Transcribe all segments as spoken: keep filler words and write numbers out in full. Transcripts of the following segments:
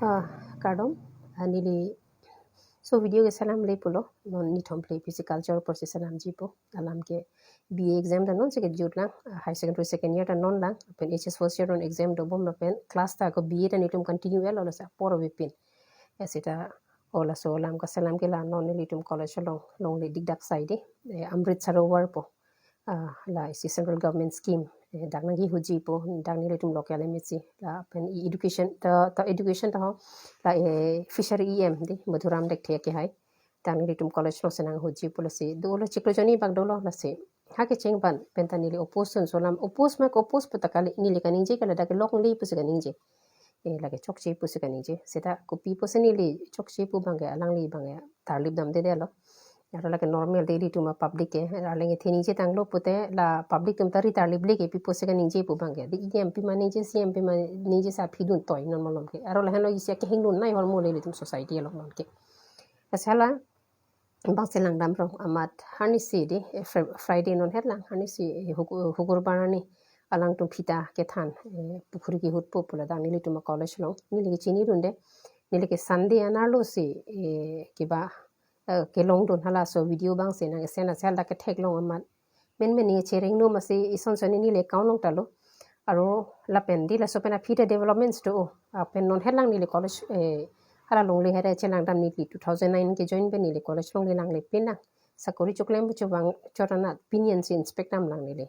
Ah, kardom, ah, neli, so video ke selam le pulo, non nithom le physical culture process selam ji po, alam ke B A exam ta non si kejut lang, ah, higher secondary second year ta non lang, pen H S first year non exam dobom lapen class ta ko B A ta nelitum continue lo, laso apor avepin. Ya seta, o laso alam kaselam ke la non nelitum college along, longle dikdak sai de, eh, Amrit Sarovar po. Ah, la isi central government scheme, eh, dak nangkehoji po, dak nelitum local M H C, lapen e-education ta, ta education ta ho, la, eh, fishery E M de, Madhuram Lekthe kehai. Dak nelitum college alongsi nanghoji po lasi, dolo chiklo jonni bak dolo lasi. Ha kecheng pen, pen ta neli oppose dunso alam, oppose ma oppose pu ta kali, neli kaningje ke ladak ke longle pusi kaningje. Eh, lake chokche pusi kaningje. Seta kopi pusi neli chokche pu abang ke alangli abang ke tarlip damdedetlo. Aro lake normal de ilitum a public ke, aro lake theningje tanglo pute la public atum ta ri tarlip le ke pi pusi kaningje pu abang ke. De E M pima ningje, C M pima ningje sa aphi dun toi non malom ke. Aro lahenlo isi akehingdun nai ahormu le ilitum society along non ke. Lasi hala abang si langdam rong amat arnisi de, eh, Fri-, Friday non het lang arnisi, eh, Huk-, Hukurbar arni alangtum phita kethan, eh, pukhuri kehut po pu ladak nelitum a college along. Neli ke chinidunde, neli ke Sunday anerlo si, eh, kiba, eh, kelongdun halaso video abang si nang send asel dak ketheklong amat. Menmen neli chereng no masi ison son neli account along talo. Aro lapen de laso pen aphi ta developments do. Apen non het lang neli college, eh, hala longle het chelangdam neli two thousand nine ke join pen neli college longle langle pin lang. Sakori choklem pu chevang chot anat pinian si inspect dam lang neli.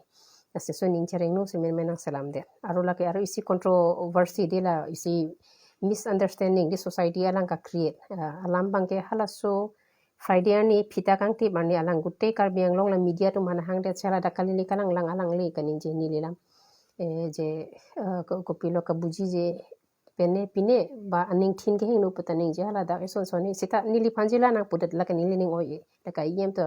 Lasi so ning chereng no si menmen nangselamdet. Aro lake aro isi controversy de la isi misunderstanding de society along ka-create. Ah, alam abang ke halaso Friday arni phita kangtip arni alang gute Karbi Anglong la media atum aphan hangdet si ladak kali le kalang lang alangli kaningje neli alam. Eh, je, eh, ko-, kopilo kabuji je pine pine ba aning thin kehingno pu ta ningje haladak ison son ni seta neliphan je la nangpudet lake neli ning oi-e. Lake E M to,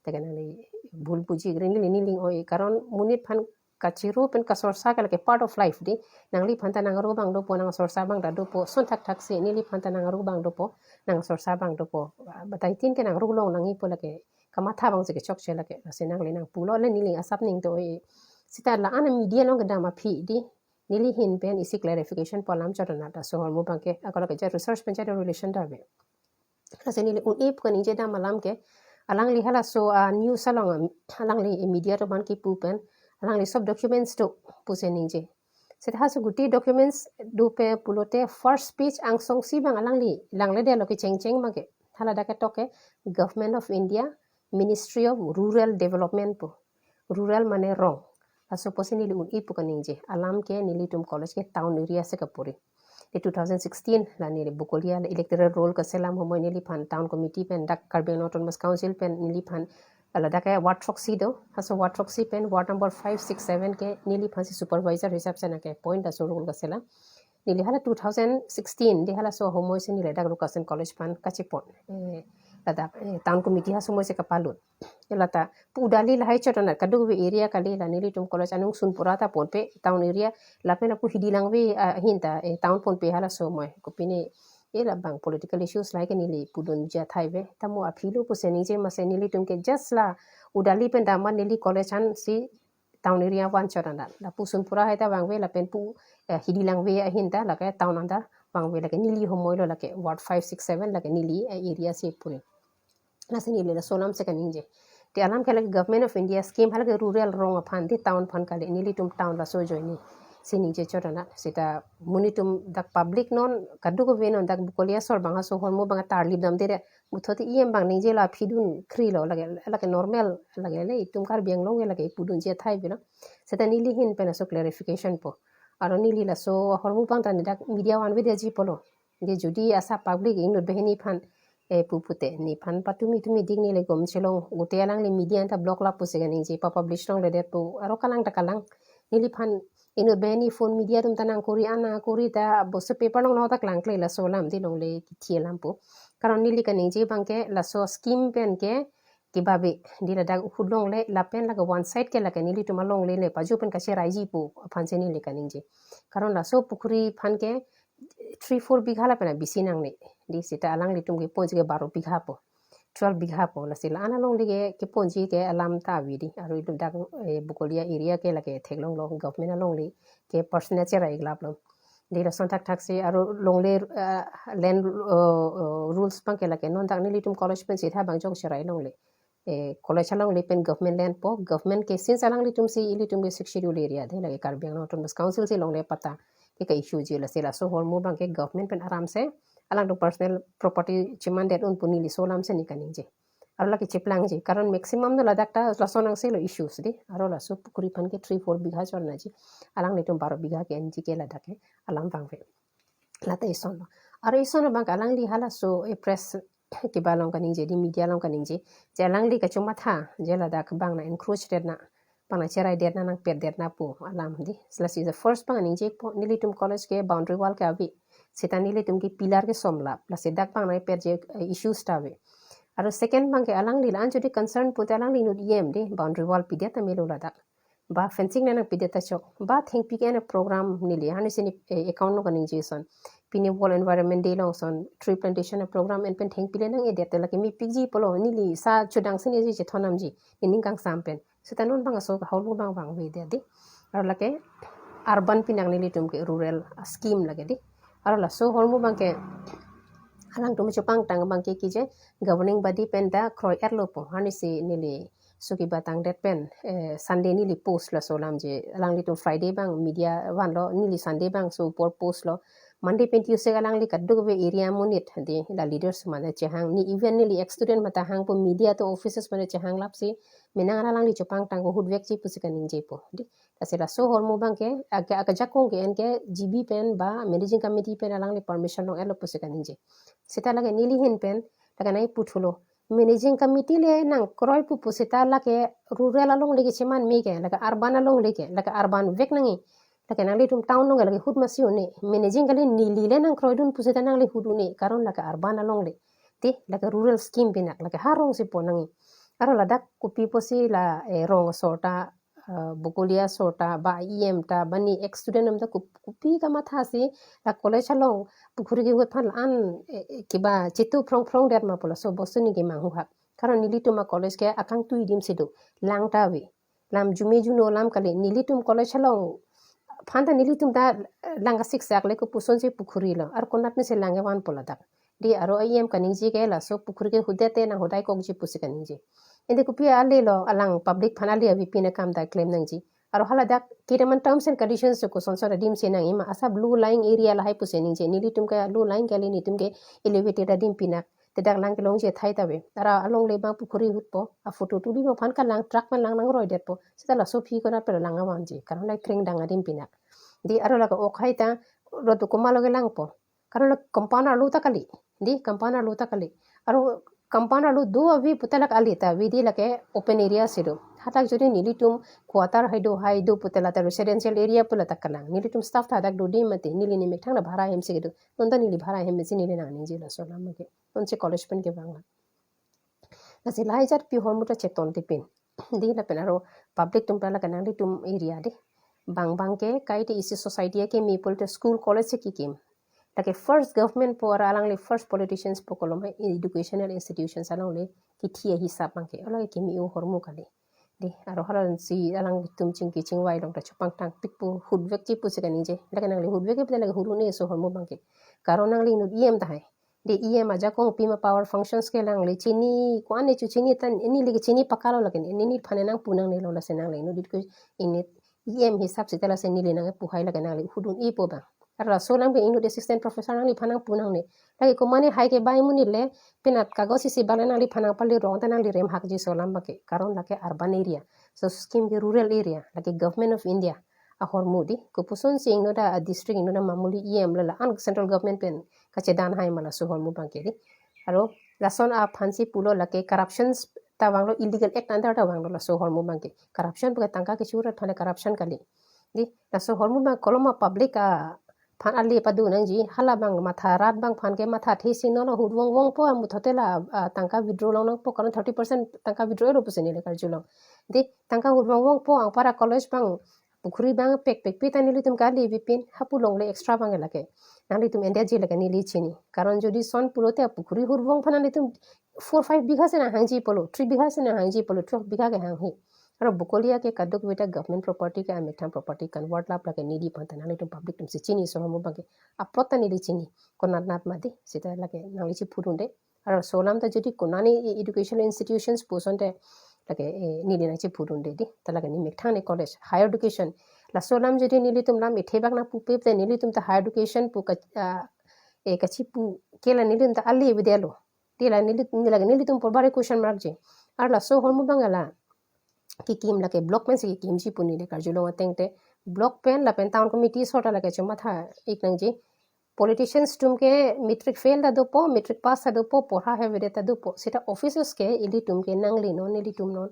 lake nangli bhul buji gre neli ning oi-e. Karon monit aphan kachiru pen kasorsa ke lake part of life de. Nangliphan ta nangro abang dopo, nangsorsa abang ta dopo, son thakthak si neliphan ta nangro abang dopo, nangsorsa abang dopo. Batai tin ke nangro long nangji pu lake kamatha abang si kechokche lake. Lasi nangli nangpulo le neli asap ning to-e. Seta la-an media along kedam aphi de, neli ahin pen isi clarification pu alam chot anat laso ahormu abang ke, ako lake ja research pen ja relation ta ave. Lasi neli un-e pu kaningje dam alam ke, alangli halaso, ah, news along, ah, alangli media atum aphan kipu pen, alangli sob documents do pusi ningje. Seta halaso gute documents do pe pulote first page angsong si abang alangli langledetlo kechengcheng abang ke. Haladak ketok ke Government of India, Ministry of Rural Development pu. Rural mane rong. Laso pusi neli un-e pu kaningje. Alam ke nelitum college ke town area si kapuri. Di two thousand sixteen la neli Bokolia la electoral roll kaselam ahormu neliphan town committee pen dak Karbi Anglong Autonomous Council pen neliphan ladak ke ward throksi do. Halaso ward throksi pen ward number five, six, seven ke neliphan si supervisor hisap si nangke-appoint laso roll kaselam. Neli hala two thousand sixteen de halaso ahormu si neli dak Rukasen College aphan kachepon. Eh, ladak, eh, town committee halaso ahormu si kapalut. Lata pu Udali lahai chot anat kadokave area kali la nelitum college anung Sunpura ta ponpe town area lapen apu Hidi Langve, ah, ahin ta, eh, town ponpe halaso ahormu. Kopine, eh, labang political issues lahai ke neli pudunji athai ave. Tamo aphi lo pusi ningje masi nelitum ke just la Udali pen daman neli college an si town area van chot anat. Lapu Sunpura hai ta vangve lapen pu, eh, Hidi Langve ahin ta lake town an ta vangve lake neli ahormu lo lake ward five, six, seven lake neli, eh, area si puri. Lasi neli laso alam si kaningje. Di alam ke lake Government of India scheme hala ke rural rong aphan di town aphan kali nelitum town laso ajoine si ningje chot anat. Seta monit atum dak public non kadokave non dak Bokolia asor abang halaso ahormu abang tarlip damdedet. Muthot E M abang ningje la aphi dun krilo lake, lake normal lake le itum Karbi Anglong ke lake pudunji athai avelo. Seta neli ahin pen laso clarification po. Aro neli laso ahormu abang ta neli dak media vanvedetji pulo. Di jodi asa public inut banghini aphan, eh, pu pute, nephan patumi tumi dik neli gom chelong, gute alangli media ta block lap pusi kaningje, pa-publish longledet pu, aro kalang ta kalang. Neliphan inut banghini phone media atum ta nangkuri, an nangkuri ta, bose paper along nangta klangkle laso alam di longle kithi alam pu. Karon neli kaningje abang ke, laso scheme pen ke, kibabe, di ladak ahut longle, lapen lake one side ke lake nelitum alongle le, paju pen kacheraiji pu, aphan si neli kaningje. Karon laso pukhuri aphan ke, three, four bigha lapen abisi nangne. Di seta alanglitum keponji ke baro bigha po, twelve bigha po. Lasi la-an alongle ke keponji ke alam ta ave di. Aro itum dak, eh, Bokolia area ke lake theklonglo government alongle ke personal cherai glaplo. Di lason thakthak si aro longle, ah, land, uh, uh, rules abang ke lake non dak nelitum college pen sitha abang jong cherai longle. Eh, college alongle pen government land po, government ke since alanglitum si ilitum ke Sixth Schedule area de, lake Karbi Anglong Autonomous Council si longle patta ke ka-issue ji. Lasi laso ahormu abang ke government pen aram se alangtum personal property chemandet un pu neli laso alam si ne kaningje. Aro lake cheplangji. Karon maximum do ladak ta lason angse lo issues di. Aro laso pukhuri aphan ke three four bigha chor naji. Alanglitum baro bigha ke enji ke ladak ke alam vangve. Lata ison lo. Aro ison abang ke alangli halaso, eh, press kiba along kaningje di, media along kaningje. Je alangli kachomatha, je ladak abang na encroach det na, abang na cherai det na, nangpet det na pu alam di. Lasi the first abang ningje po, nelitum college ke boundary wall ke ave. Seta nelitum ke pillar ke somlap. Lasi dak abang na per je, eh, issues ta ave. Aro second abang ke alangli la-an jodi concern pute alangli inut E M di, boundary wall pidet ta melo ladak. Ba fencing na nangpidet ta chok. Ba thengpi ke-en program neli, hani sini, eh, account along kaningje ason. Pini World Environment Day along ason, tree plantation program en pen thengpi le nang-edet te lake mepikji pulo, neli sa chudang sini ji chethon namji, nening kangsam pen. Seta non abang laso ahormu abang vangvedet di. Aro lake urban pinak nelitum ke rural scheme lake di. Aro laso ahormu abang ke alangtum chepangtang abang ke kije governing body pen ta kroi-et lo po. Hani si neli suki batang det pen, eh, Sunday neli post laso alam je. Alanglitum Friday abang media vanlo, neli Sunday abang so apor post lo. Monday pen Tuesday alangli kadokave area monit di la leaders mane chehang, ni even neli ex student mate hang po, media to offices mane chehang lap si menang alangli chepangtang ko hut vekji pusi kaningje po. Di, lasi laso ahormu abang ke, ake, ake ajakong ke en ke G B pen ba managing committee pen alangli permission long-et lo pusi kaningje. Seta lake neli ahin pen, lake nai puthulo. Managing committee le nangkroi pu pu seta lake rural alongle ke cheman me ke, lake urban alongle ke, lake urban vek nangji. Lake nanglitum town along lake hut masi un-e. Managing kali, neli le nangkroidun pu seta nangli hut un-e. Karon lake urban alongle. Di, lake rural scheme pinak, lake ha rong si pon nangji. Aro ladak kopi pusi la, eh, rong asor ta, eh, Bokolia asor ta, ba E M ta, ba ni ex student atum ta kop-, kopi kamatha si la college along pukhuri kehut aphan la-an, eh, eh, kiba chetu phrong phrong det ma pu laso bostu ne kemang huhak. Karon nelitum a-college ke akangtui adim si do, lang ta ave. Lam jume juno lam kali, nelitum college along aphan ta nelitum ta, eh, lang kasiksak le kopuson si pukhuri lo, ar konat me si lang kevan po ladak. Di, aro E M kaningje ke laso pukhuri ke hudet te nang hudai kokji pusi kaningje. Ende kopi ale lo, alang public aphan ale avepin akam ta klem nangji. Aro haladak kitaman terms and conditions so kosonson adim si nangji ma, asap low lying area lahai pusi ningje. Nelitum ke low lying kali, nelitum ke elevated adim pinak. Te dak lang kelongji athai ta ave. Aro alongle abang pukhuri ahut po, a-photo tuli abang aphan kalang, truck pen lang nangroidet po. Seta laso aphi konat pen lang avanji. Karon la krengdang adim pinak. Di, aro lake ok hai ta, ro tu komat lo kelang po. Karon la compound arlo ta kali. Di, compound arlo ta kali. Aro compound arlo do ave pute lake ale ta ave di, lake open area si do. Hadak jodi nelitum quarter hai do, hai do pute lata residential area pu lata kalang. Nelitum staff ta hadak do di mati, neli ne methang na bhara hem si kedo. Non ta neli bhara hem si neli nangningje laso alam ke. Non si college pen kevang la. Lasi lahai jat pi ahormu ta cheton tipin. Di lapen aro public atum ta lake nanglitum area di. Bang bang ke kaike isi society ke me pulote school college si kekim. Lake first government po, aro alangli first politicians po kolom hai educational institutions alongle kithi ahisap abang ke. Along ke me-o ahormu kali. Di, aro hala si alangtum chingki chingvai along ta chepangtang pik pu hut vekji pusi kaningje. Lake nangli hut vek pute lake hut un-e laso ahormu abang ke. Karon nangli inut E M ta hai. Di, E M ajakong pima power functions ke nangli chini, ko-an ne chu chini ta, neli ke chini pakalo lake, neli aphan nangpu nangne lo, lasi nangli inut ke inut E M hisap seta lasi neli nangpu hai lake nangli hut un-e po abang. Aro laso alam ke inut assistant professor nangli aphan nangpu nangne. Lake komat ne hai ke bai amonit le, penap kagos isi bale nangli aphan nangpali rong ta nangli rem hakji laso alam abang ke. Karon lake urban area. So scheme ke rural area, lake Government of India ahormu di, kopuson si ingno ta, a district ingno ta mamuli E M la la-an central government pen kachedan hai ma laso ahormu abang ke di. Aro lason aphan si pulo lake corruption ta vanglo, illegal act under ta vanglo laso ahormu abang ke. Corruption pu ke tangka kechur aphan le corruption kali. Di, laso ahormu abang kolom a public aphan ale padu nangji, hala abang matha rat abang aphan ke mathathe si non ahut vong vong po, amuthot te la, ah, tangka withdraw long nangpo, karon thirty percent tangka withdraw lo pusi neli karjulong. Di, tangka ahut vong vong po, anpar a college abang pukhuri abang pek pek pi ta nelitum kali avepin, hapu longle extra abang lake. Nanglitum endetji lake neli chini. Karon jodi son pulote pukhuri ahut vong aphan nanglitum four five bigha si nanghangji pulo, three bigha si nanghangji pulo, twelve bigha kehang he. Aro Bokolia ke kadokave ta government property ke amethang property convert lap lake neli aphan ta nanglitum public atum si chini, so hormu abang ke apot ta neli chini. Konat nat mati seta lake nangli chiphurunde. Aro laso alam ta jodi konani educational institutions puson te lake, eh, neli nangchiphurunde di. Ta lake ne methang ne college, higher education. Laso alam jodi nelitum lam ethebak nangpupe te nelitum ta higher education pu ka, ah, eh, kachipu ke la nelitum ta ali bidelo. Ti la neli, neli lake nelitum apor bari question mark ji. Aro laso hormu abang la kekim lake block pen si kekimji pu neli karjulong ateng te block pen lapen town committee sor ta lake chomatha ik nangji. Politicians atum ke matric fail ta dopo, matric pass ta dopo, porha hevede ta dopo. Seta officers ke ilitum ke nangli non, ilitum non,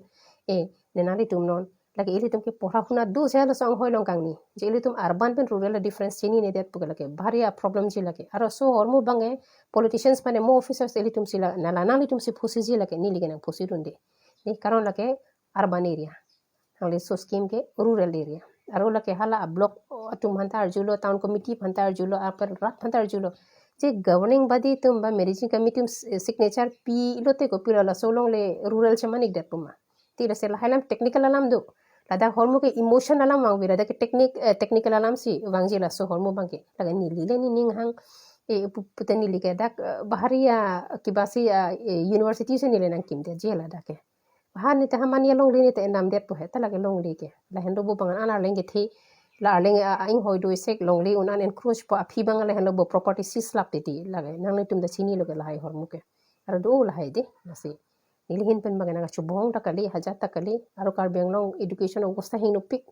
eh, ne nanglitum non. Lake ilitum ke porha huna do se laso anghoi along kangni. Je ilitum urban pen rural a difference chinine det pu ke lake bari a problem ji lake. Aro laso hormu abang ke politicians mane mo officers ilitum si la, na la nanglitum si phusi ji lake, neli ke nangphusi dunde. Ne karon lake urban area. Nangli laso scheme ke rural area. Aro lake hala a block atum aphan ta arjulo, town committee aphan ta arjulo, apar rat aphan ta arjulo. Je governing body atum ba managing committee atum s-, signature pi lote kopilo laso along le rural cheman ik det pu ma. Ti lasi lahai alam technical alam do. Ladak hormu ke emotion alam vangve, ladak ke technique, eh, technical alam si vangji laso hormu abang ke. Lake neli le nening hang, eh, pu-, pute neli ke dak, eh, bahari a kiba si, ah, eh, university si neli nangkimde je ladak ke. Bahar ne te haman ya longle ne te enam det pu he ta lake longle ke. Lahenlo bo abang an arleng kethe. La arleng a, a inghoi do isek longle un an encroach po aphi abang lahenlo bo property seize lap titi lake. Nanglitum ta chinilo ke lahai hormu ke. Aro do lahai de, lasi. Neli ahin pen abang nangkachobong ta kali, hajat ta kali. Aro Karbi Anglong education obostha hingnopik.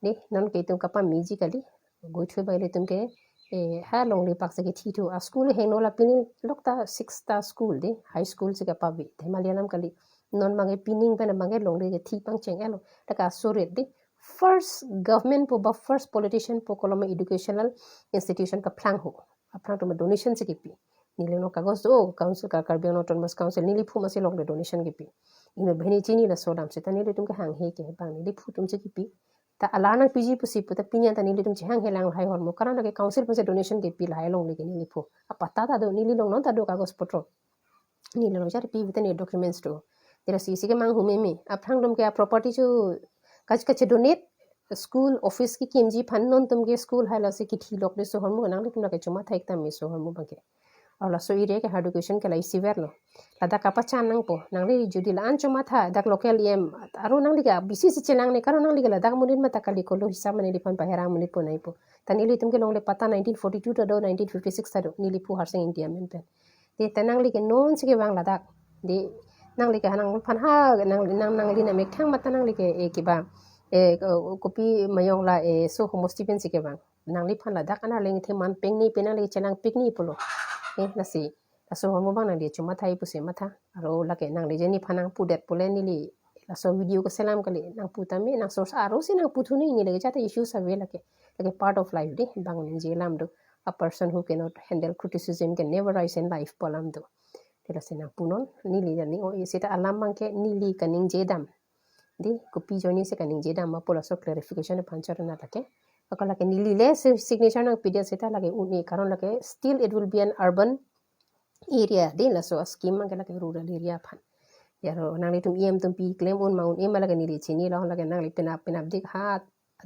De, non ke itum kapamiji kali. Goithui abang ilitum ke, eh, ha longle pak si kethi thu. A school hingno la pini lok ta six ta school de, high school si kapave. Te Malayalam kali. Non abang ke pining pen abang ke longle kethi pangcheng elo. Ta ka surit de. First government pu ba first politician pu kolom educational institution kaplang ho. Aphrang atum donation si kepi. Neli lo kagos do, council ka Karbi Anglong Autonomous Council neliphu masi longle donation kepi. Inut banghini chini laso alam seta nelitum kehanghe ke abang neliphu atum si kepi. Ta alar nangpiji pusi pu ta pini an ta nelitum chehanghe lang lahai hormu. Karon lake council pusi donation kepi lahai longle ke neliphu. Apatta ta do, neli along non ta do kagos potro. Neli along jar pi bete ne documents do. Tera si si kemang humeme. Aphrang atum ke a property chu kach kach donate school office kekimji aphan non atum ke school hai lasi kethi lok de, so hormu nanglitum lake chomatha ik tame so hormu abang ke. Aro laso area ke higher education ke lahai severe lo. Ladak kapachan nangpo. Nangli jodi la-an chomatha dak local E M aro nangli ke bisi si chelang ne, karon nangli ke ladak amonit mata kali kolo hisab mane neliphan pahera amonit po nai po. Ta nelitum ke longle patta nineteen forty-two ta do, nineteen fifty-six ta do. Neliphu Harsing Engti amen pen. De ta nangli ke non si kevang ladak. De nangli ke hanang phan ha nang, nang, nangli namethang mata nangli ke, eh, kiba, eh, ko-, kopi mayong la, eh, so homosti pen si kevang. Nangliphan ladak an arleng the man pengni pe nangli chelang pikni pulo. Eh, lasi. Laso hormu abang nangli chomatha ik pusi matha. Aro lake nangli je nephan nangpudet pule neli laso video keselam kali, nangpu tame, nang source aro si nangputhu ne, neli lake jata issues ave lake. Lake part of life de, bang ningje alam do. A person who cannot handle criticism can never rise in life pu alam do. Te lasi nangpunon, neli jani o seta alam abang ke neli kaningje dam. De, kopi ajoine si kaningje dam ma pu laso clarification aphan chorna lake. Ako lake neli le si-, signature nangpidet seta lake un-e, karon lake still it will be an urban area de, laso a scheme abang ke lake rural area aphan. Aro nanglitum E M atum pi claim un ma un-e ma lake neli chinilo, lake nangli penap penap dik ha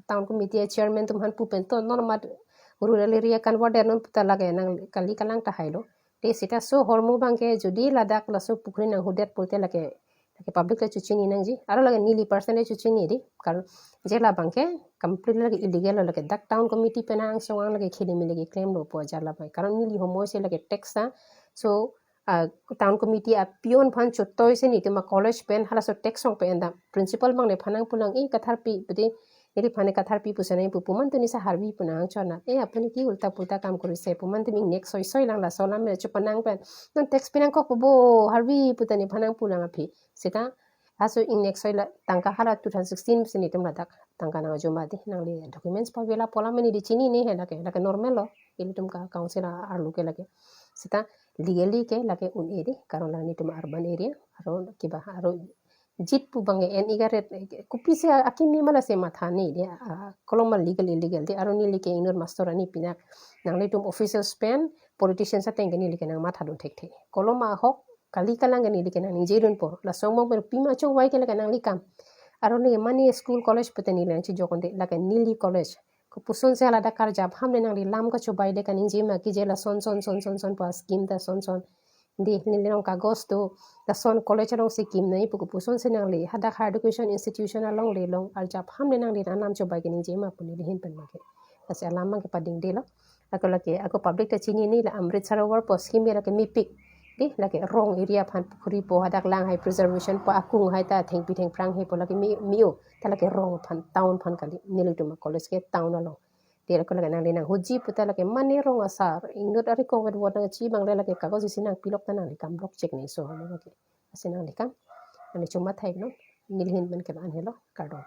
town committee a chairman atum aphan pu pen to non mat rural area convert non pu ta lake nang kali kalang tahai lo. Te seta so hormu abang ke jodi ladak laso pukhri nanghudet pulote lake, lake public le chochini nangji. Aro lake neli personally chochini di. Karon je labang ke completely lake illegal lo, lake dak town committee pen angsong an lake kheli mele ke claim lo pu ajar labang. Karon neli homoi si lake tax ta. So, ah, town committee a peon aphan chotoi si netum a college pen halaso tax song pen dam. Principal abang nephan nangpulang, "Eh, katharpi," pute, neliphan ne katharpi pusi nangpu pu man tu neli sa harvi pu nangchorna. "Eh, apuni ki ulta pulta kam korise," pu man tu ingnek soi soi lang, laso alam me chopanang pen. "Non tax pinangkok pu bo, harvi," pu ta nephan nangpulang aphi. Seta, laso ingnek soi la tangka hala two thousand sixteen si netum ladak tangka nang ajuma di, nangli documents pavela pu alam me neli chinine he lake, lake normal lo. Ilitum ka council a arlo ke lake. Seta legally ke lake un-e di, karon la netum urban area, aro kiba, aro jit pu abang en igaret, kopi si akimi ma lasi matha ne di, ah, kolom ma legal illegal di, aro neli ke inut master ani pinak. Nanglitum officers pen, politicians ateng ke neli ke nangmatha dun thekthe. Kolom ahok, kali kalang ke neli ke nangningje dunpo. Laso angbong pen pima chongvai ke lake nangli kam. Aron neli mane school college pute neli nangchijokon de, lake neli college. Kopuson si hala dak karjap ham le nangli lam kachobai le kaningje ma, kije lason son son son son pu a-scheme ta son son. De neli long kagos do, lason college along si kim nangji pu kopuson si nangli hadak higher education institution along le long arjap ham le nangli alam chobai kaningje ma pu neli ahin pen abangke. Lasi alam abangke padingdelo. Ako lake, ako public ta chinine, la Amrit Sarovar pu a-scheme ke lake mepik. De, lake rong area aphan pukhuri po, hadak lang hai preservation po, akung hai ta thengpi thengphrang hai po, lake me, me-o. Ta lake rong aphan, town aphan kali. Nelitum a-college ke town along. De, ako lake nangli nanghoji pu ta lake mane rong asar, inut ari kong vet vot nangchi abang le lake kagos isi nangpilok ta nangli kam block check nangji so, lake. Lasi nangli kam, nangli chomathailo, neli ahin pen ke la-an helo, kardom.